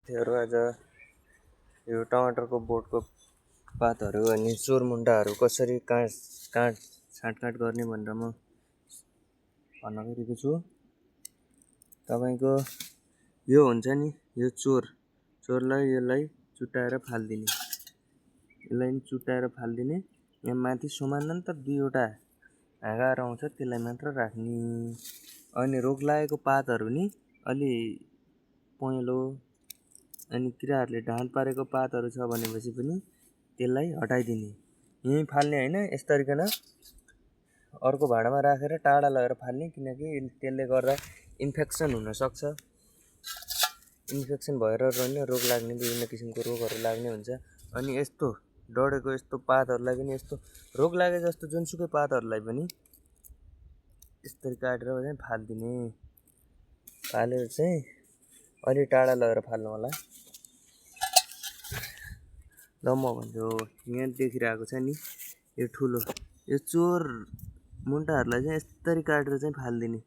साथीहरू आज यो टमाटरको बोटको पातहरू अनि चोरमुन्टाहरू कसरी छाँटकाट गर्ने भनेर म भन्न गइरहेको छु। तपाईँको यो हुन्छ नि, यो चोरलाई यसलाई चुट्टाएर फालिदिने, यहाँ माथि समानान्तर दुईवटा हाँगाहरू आउँछ, त्यसलाई मात्र राख्ने। अनि रोग लागेको पातहरू नि अलि पहेँलो अनि किराहरूले ढाल पारेको पातहरू छ भनेपछि पनि त्यसलाई हटाइदिने। यहीँ फाल्ने होइन, यस तरिकन अर्को भाँडामा राखेर टाढा लगेर फाल्ने, किनकि त्यसले गर्दा इन्फेक्सन हुनसक्छ। इन्फेक्सन भएर रहने रोग लाग्ने, विभिन्न किसिमको रोगहरू लाग्ने हुन्छ। अनि यस्तो डढेको यस्तो पातहरूलाई पनि, यस्तो रोग लागे जस्तो जुनसुकै पातहरूलाई पनि यसरी काटेर चाहिँ फालिदिने। फालेर चाहिँ अलि टाढा लगेर फाल्नु होला। ल म भन्छु, यहाँ देखिरहेको छ नि यो ठुलो, यो चोर मुन्टाहरूलाई चाहिँ यसरी काटेर चाहिँ फालिदिने,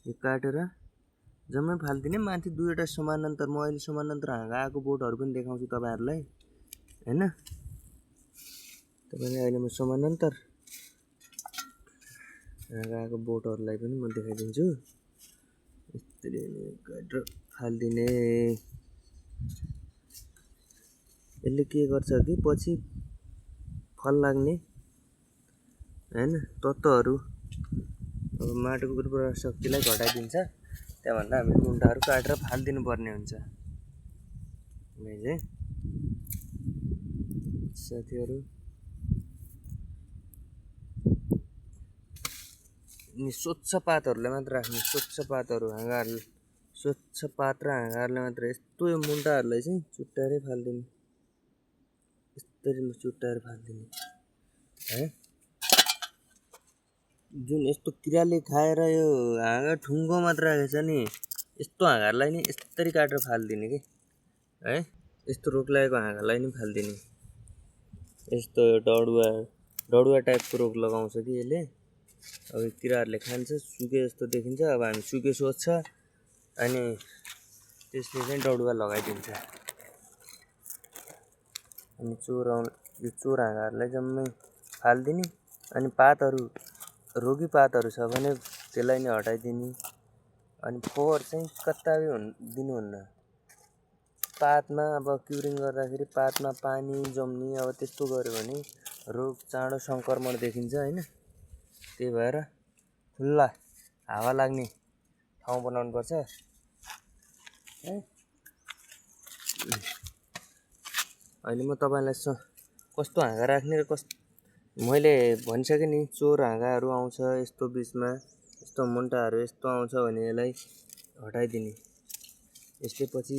यो काटेर जम्मै फालिदिने। माथि दुईवटा समानान्तर, म अहिले समानान्तर हाँगा आएको बोटहरू पनि देखाउँछु तपाईँहरूलाई, होइन? तपाईँलाई अहिले म समानान्तर हाँगा आएको बोटहरूलाई पनि म देखाइदिन्छु। यसरी काटेर फालिदिने। यसले के गर्छ कि पछि फल लाग्ने, होइन, तत्त्वहरू, अब माटोको उर्वरा शक्तिलाई घटाइदिन्छ। त्यहाँ भन्दा हामीले मुन्टाहरू काटेर फालिदिनु पर्ने हुन्छ। साथीहरू अनि स्वच्छ पातहरूलाई मात्र राख्ने, स्वच्छ पातहरू, हाँगाहरू, स्वच्छ पात र हाँगाहरूलाई मात्र यस्तो यो मुन्टाहरूलाई चाहिँ चुट्टाएरै फालिदिने, है। जुन यस्तो किराले खाएर यो हाँगा ठुङ्गो मात्र राखेको छ नि, यस्तो हाँगाहरूलाई नि यसरी काटेर फालिदिने कि, है। यस्तो रोग लागेको हाँगालाई नि फालिदिने। यस्तो डढुवा टाइपको रोग लगाउँछ कि यसले। अब किराहरूले खान्छ, सुके जस्तो देखिन्छ। अब हामी सुके सोच्छ अनि त्यसले चाहिँ डढुवा लगाइदिन्छ। अनि यो चोर हाँगाहरूलाई जम्मै फालिदिने। अनि पातहरू, रोगी पातहरू छ भने त्यसलाई नै हटाइदिने। अनि फोहोर चाहिँ कताबै दिनुहुन्न। पातमा अब क्युरिङ गर्दाखेरि पातमा पानी जम्ने, अब त्यस्तो गऱ्यो भने रोग चाँडो सङ्क्रमण देखिन्छ, होइन? त्यही भएर खुल्ला हावा लाग्ने ठाउँ बनाउनुपर्छ, है। अहिले म तपाईँलाई कस्तो हाँगा राख्ने र मैले भनिसकेँ नि, चोर हाँगाहरू आउँछ यस्तो बिचमा, यस्तो मुन्टाहरू यस्तो आउँछ भने यसलाई हटाइदिने। यसले पछि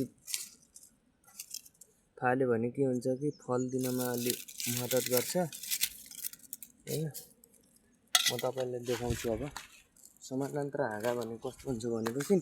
फाल्यो भने के हुन्छ कि फल दिनमा अलि मद्दत गर्छ, होइन? म तपाईँलाई देखाउँछु अब समानान्तर हाँगा भने कस्तो हुन्छ भनेपछि।